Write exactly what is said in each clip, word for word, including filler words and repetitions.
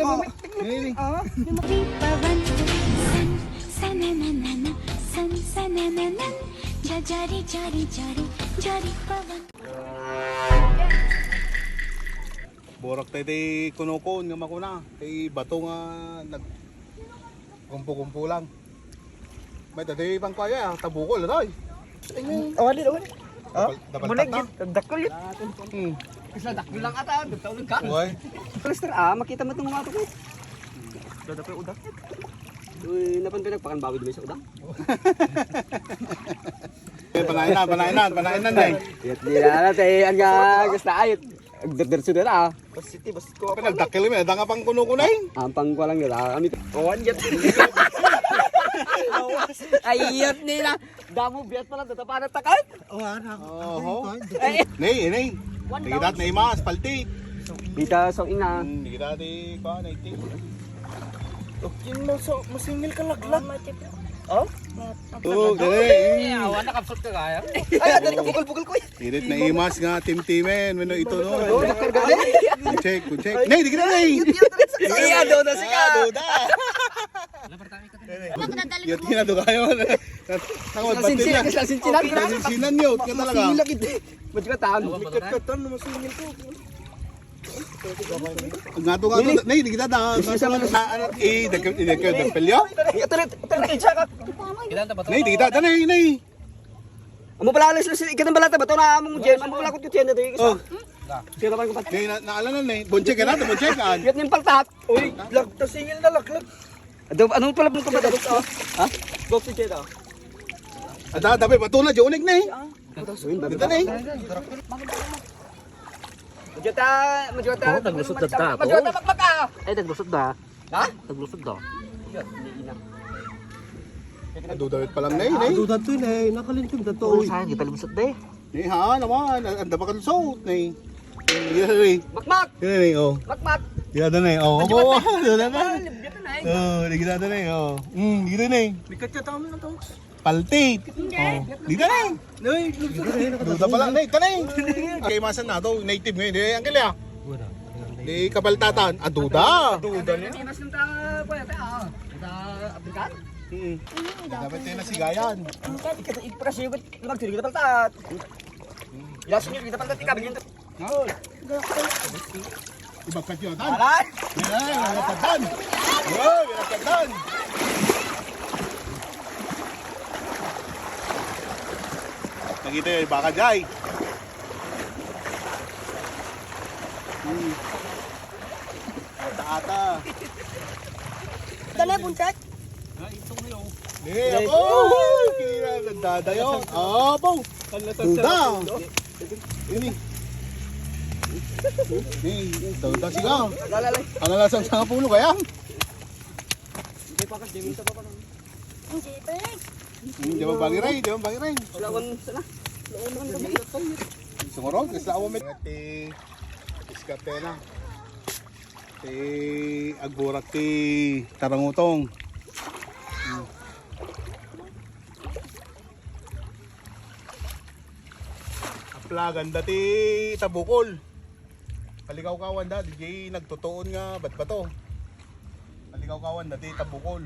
Alam mo, may teknik. Ini, ini. Ah. Jari pavan, san, sananana, san, sananana, jajari, jari, jari, jari pavan. Burak tayo ti kunukon nga makuna. Ti bato nga nag-, gumpo-gumpo lang. May dati pang kaya, tabukol, ano, eh. Awan din, awan din. Ah? Dabal, dabal Bulag tata. Yun. Dakkel yun. Hmm. Isa dakkel lang ata, nagtaulog ka. Uy. Cluster, ah, makita mo itong mga ito, eh. Dada pa yung udang. Uy, napan ka nagpakanbawid mo sa udang? Eh, panayan na, panayan na, panayan na, eh. Yat nila na, tayo, ang gusto, ayot. Agderderso na, ah. Positive, bas ko. Apa nagdakkel mi, adda nga pang kuno-kuno, eh. Ampang ko lang nila. Ami, awan yat. Ayat nila. Damo biat pala, data pa natakay. Oh, anak. Oho. Ay. Nay, nay. One Di kita down. Nay mas, paltik. Dita sa ina. Hmm, di kita di pa, nay, ting. Oh, yun mo, so, masingil ka laglag. Oh? Oh, dali. Awan, nakapsot ka kaya. Ay, ano, nakabukol-bukol ko, eh. Irit na imas nga, team-teamen. Mano ito, no? Oh, nakarga na. Check, check. Nay, di kita, nay. Iya, doon na siya. Ah, doon na. Yun, tinado kayo. Tawag, Sa sinsinan, ba't sa sinsinan. Sa sinsinan yun, ka talaga. Masingil lagi, di. Ba't ka tan? Ba't ka tan? Masingil ko. Nga to, nga to. Hindi. Nay, di kita da. Isa, isa, nga to, isa. Ah, ano, eh, dagdag, dagdag, dagdag, pelyo? Iya, tuloy, tuloy, tuloy, siya ka. Nay, di kita da, nay, nay. Amo pala, alas, alas, ikatang balata ba? Ito na among Jen, amo pala ko Jen na ito, isa. Oh. Sino ba yung kapat? Nay, na, naalanan, nay. Bonche ka na, bonche ka. Iyat ng paltat. Uy, lag, tasingil na laglag. Ano, ano pala mong kapat? Ha? Box si Jen, ah. Ada, dapat ba ito na, Jonig na eh. Uy, Dito na eh. Majuta, majuta. Oh, naglusot na ta. Majuta, makmak, ah. Ay, naglusot na. Ha? Naglusod daw. Adu dawit pa lang na yun, eh. Adu dawit, eh. Nakalinting na to, Oh, eh. Sayang, kita lumusot, eh. Ni ha, naman. Ang dama ka lusot, eh. Yun, eh. Makmak! Yun, eh, oh. Makmak! Yun, eh, oh. Ang Oh, dama ka- yun, eh. Ah, libyan na, eh. Oh, di kita na, eh, oh. Mm, di kita na, eh. Bigat ka tama na to. Paltit. Oh, di ka na eh. Nay, Duda pala, nay, ka na eh. Kay masan na to, native ngayon. Di, ang kili ah. Di kabaltatan. Ah, duda. Duda niya. Mas ng tao po yata, ah. Sa African? Mm. Dapat tayo na sigayan. Ang kat, kat, iprasyo, kat, magtiri kita paltat. Ilasin niyo kita paltat, ikaw, yun. Ibagkat yun, tan. Alay! Yan, ibagkat tan. Yan, ibagkat tan. Nakita yun, baka jay. Hmm. Ata, ata. Ito na, buntat. Di, ako! Kira, nagdadayo. Apo! Duda! Ini. Ini, duda siya. Ang alasang sa puno kaya? Hindi ba bagi ray? Hindi ba bagi ray? Lawan sana. Sumurog, isla awa met. Ati, iskate na. Ti agburak ti tarangutong. Hmm. Aplagan da ti tabukol. Palikawkawan da, di jay nagtutuon nga batbato. Palikawkawan da ti tabukol.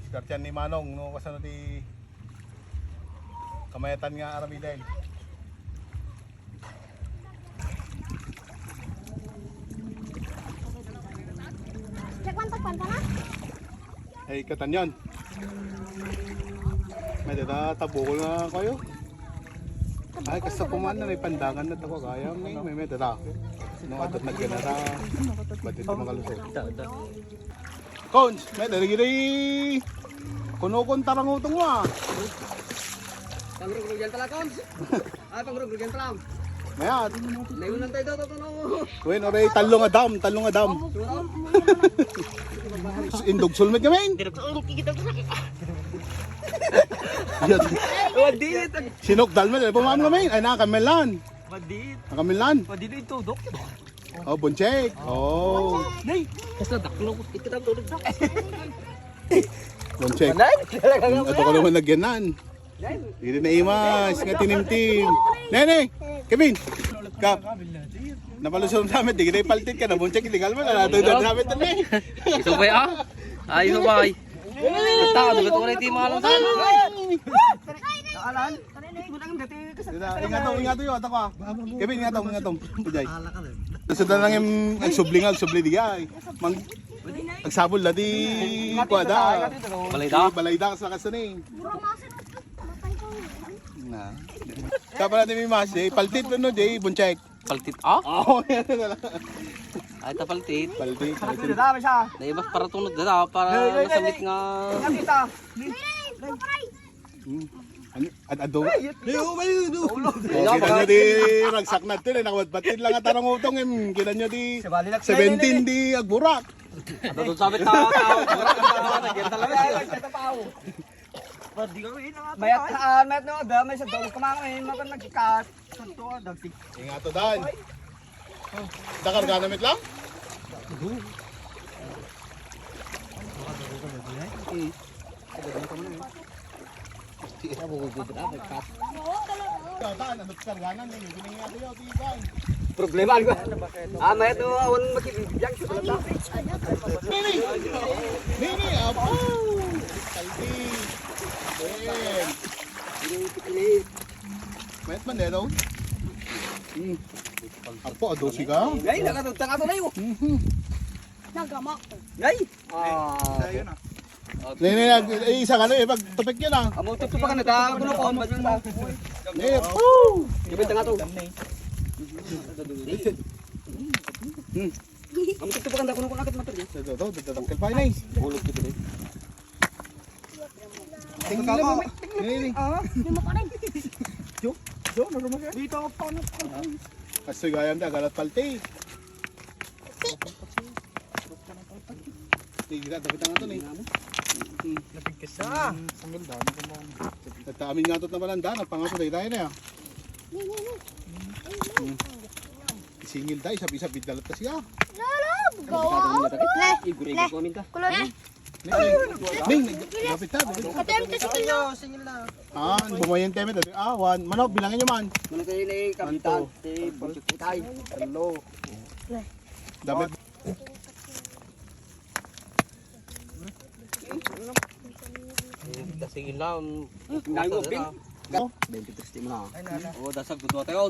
Diskartian ni Manong, no, kasano ti kamayatan nga aramiden. Check man, tagpan ka na? Ay, katanyan. May data tabukol nga kayo. Ay, kasta puman na may pandangan na tako kaya. May, may, may data. Nung adat nagganara. Ba't ito makalusot? Cons, may data gini. Kunukon tarangutong mo ah. Pangrugrugan pala, Cons. Ah, pangrugrugan pala. Mayat. Layunan tayo daw, daw, daw. Wen, oray, tallo nga dam, tallo nga dam. Sus, indog sulmet kami. Direk sa ulong, kikita ko sa Yan. Wadit. Sinok, dalmet, ay, pumam kami. Ay, nakamilan. Wadit. Nakamilan. Wadit ito, Dok. Oh, bunchek. Oh. Nay, basta daklo. Ito lang tulog na. Bunchek. Nay, talaga. Ato ka naman nagyanan. Dili na imas nga tinimtim. Nene, Kevin. Kap. Napalusong namin, di kita ipaltit ka na. Bunchek, illegal mo na. Nato yung namin to, eh. Iso ba, ah? Ay, iso ba, ay? Tao, dugat ko na iti mga alam sa Dala, ingato, ingato yung atak ko, ah. Kevin, ingato, ingato. Pujay. Nasa dalang yung agsubli nga, agsubli di ay. Mang, agsabol na di kuwada. Balayda. Balayda, kas lakas na eh. Na. Kapa natin may mas, Jay. Paltit, ano, Jay? Bunchek. Paltit, ah? Oo, yan na lang. Ay, ta paltit. Paltit, paltit. Dami siya. Dahil mas para tunod na, para Hey, hey, hey, nasabit hey. nga. Nakita. Hmm. Ano? Ad ado. Ay, yun. Hey, oh, may yun, oh. Ulo. Oh, kita nyo di, ragsak na ito, eh. Nakawat-batin lang at arang utong, em. Kita nyo di, Sabali lang. Seventeen di, agburak. Ano itong sabit na tao? Agburak na tao. Nagyan talaga siya. Ay, ay, ay, ay, ay. Mayat, ah, mayat no, da, may sa dolo kumangan, eh, matan nagsikat. Santo, ah, dagsi. Ingato, Dan. Ay. Dakar ka namit lang? Hmm. Tata, ano, karganan, eh, hindi nga kayo, di ba? Problema, ano? Ah, may ito, awan makibibiyang sa balata. Nini! Nini, apo! Kalbi! Ben! Mayat man, eh, no? Hmm. Apo, adosi ka? Ay, nakatagtaka to na yun. Mhm. Nagamak. Ay! Ah. Ayun, ah. Nini, nag-, eh, isa ka na, eh, pag tupik yun, ah. Amo, tutupakan na, ta, kuno ko, amo, tutupakan. Eh, woo! Gabit na nga to. Hmm. Amo, tutupakan na, kuno ko, nakit mata, eh. Ito, ito, ito, ito, ito, ito, ito. Bulog ito, eh. Tingnan mo, tingnan mo. Nini. Ah, hindi mo pa rin. Jo, Jo, narumag ka? Dito, paano? Kastoy gayam da, galat palti. Tignan, tapit ang ato ni. Lapit ka sa. Sanggal dami ka mo. Tatamin nga ito na pala, ang daan, ang pangaso tayo tayo na ya. Singil tayo, sabi-sabi dalat ka siya. Lalo, gawa. Igurigay ko amin ka. Kulot. Ning, ning, lapit na, lapit na. Ate, ate, sige na. Ah, bumayan tayo, ate. Ah, one. Manok, bilangin nyo man. Manok tayo na eh, kapitan. One, two. Eh, bunso tayo. Hello. Dami. Eh, sige lang. Dami mo, Pin. Oh, twenty-three mo na. Oh, dasag, gudwa tayo.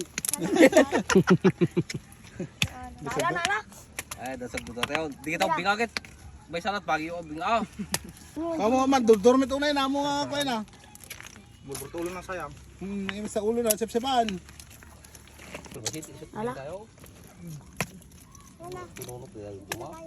Ala, ala. Ay, dasag, gudwa tayo. Di kita bingagit. May salat, bagyo, binga. Kamu man, durdurmit unay na mo nga, kuya na. Bulbul ulo na sayang. Hmm, yung sa ulo na, sepsepan. Ala. Pinunok nila yung bunga.